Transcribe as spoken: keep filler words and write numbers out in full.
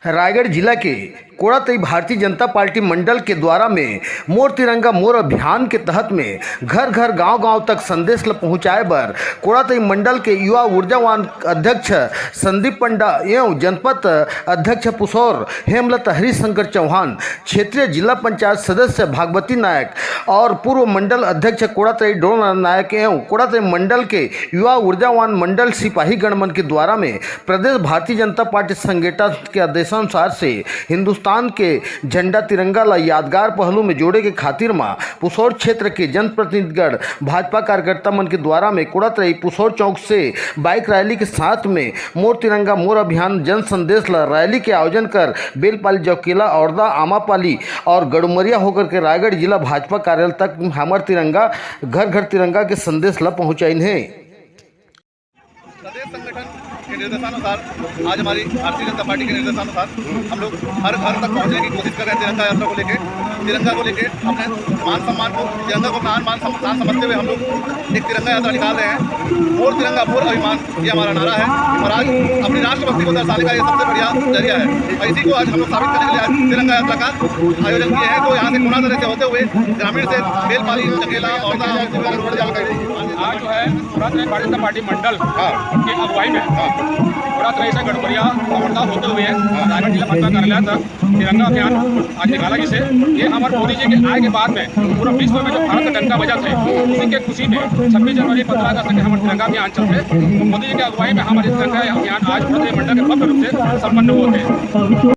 रायगढ़ जिला के कोड़ातई भारतीय जनता पार्टी मंडल के द्वारा में मोर तिरंगा मोर अभियान के तहत में घर घर गांव गांव तक संदेश ल पहुंचाए बर कोड़ातई मंडल के युवा ऊर्जावान अध्यक्ष संदीप पंडा एवं जनपद अध्यक्ष पुसौर हेमलत हरिशंकर चौहान, क्षेत्रीय जिला पंचायत सदस्य भागवती नायक और पूर्व मंडल अध्यक्ष कोड़ातई डोलनाथ नायक एवं कोड़ातई मंडल के युवा ऊर्जावान मंडल सिपाही गण मन के द्वारा में प्रदेश भारतीय जनता पार्टी संगठन के आदेशानुसार से हिंदुस्तान के झंडा तिरंगा ला यादगार पहलू में जोड़े के खातिर मा पुसौर क्षेत्र के जनप्रतिनिधिगण भाजपा कार्यकर्ता मन के द्वारा में कोड़ातई पुसौर चौक से बाइक रैली के साथ में मोर तिरंगा मोर अभियान जन संदेश ला रैली के आयोजन कर बेलपाली, जौकेला, औरदा, आमापाली और गड़ुमरिया होकर के रायगढ़ जिला भाजपा कार्यालय तक हमर तिरंगा घर घर तिरंगा के संदेश ला पहुंचाइन हे। प्रदेश संगठन के निर्देशानुसार, आज हमारी भारतीय जनता पार्टी के निर्देशानुसार हम लोग हर घर तक पहुंचने की कोशिश कर रहे हैं तिरंगा यात्रा को लेके। तिरंगा को लेके अपने मान सम्मान को, तिरंगा को अपना मान सम्मान समझते हुए हम लोग एक तिरंगा यात्रा निकाल रहे हैं। मोर तिरंगा मोर अभिमान, ये हमारा नारा है और आज अपनी राष्ट्रभक्ति को दर्शाने का ये सबसे बढ़िया जरिया है। और इसी को आज हम लोग साबित करने के लिए आज तिरंगा यात्रा का आयोजन किए हैं। तो यहाँ से कोना दरे से होते हुए ग्रामीण से बेलपाली, चकेला, औरदा, आज जो है पूरा तरह भारतीय जनता पार्टी मंडल हाँ। की अगुवाई में हाँ। पूरा तरह से गड़बड़िया औरदा होते हुए रायगढ़ जिला भाजपा कार्यालय तक तिरंगा अभियान आज निकाला, जिसे ये हमारे मोदी जी के आए के बाद में पूरा विश्व में जो भारत का डंका बजा थे, उसी के खुशी में छब्बीस जनवरी, पंद्रह अगस्त के हमारे तिरंगा अभियान चलते। तो मोदी जी की अगुवाई में हमारे तिरंगा अभियान आज पूरे मंडल के भव्य रूप से संपन्न हुए थे।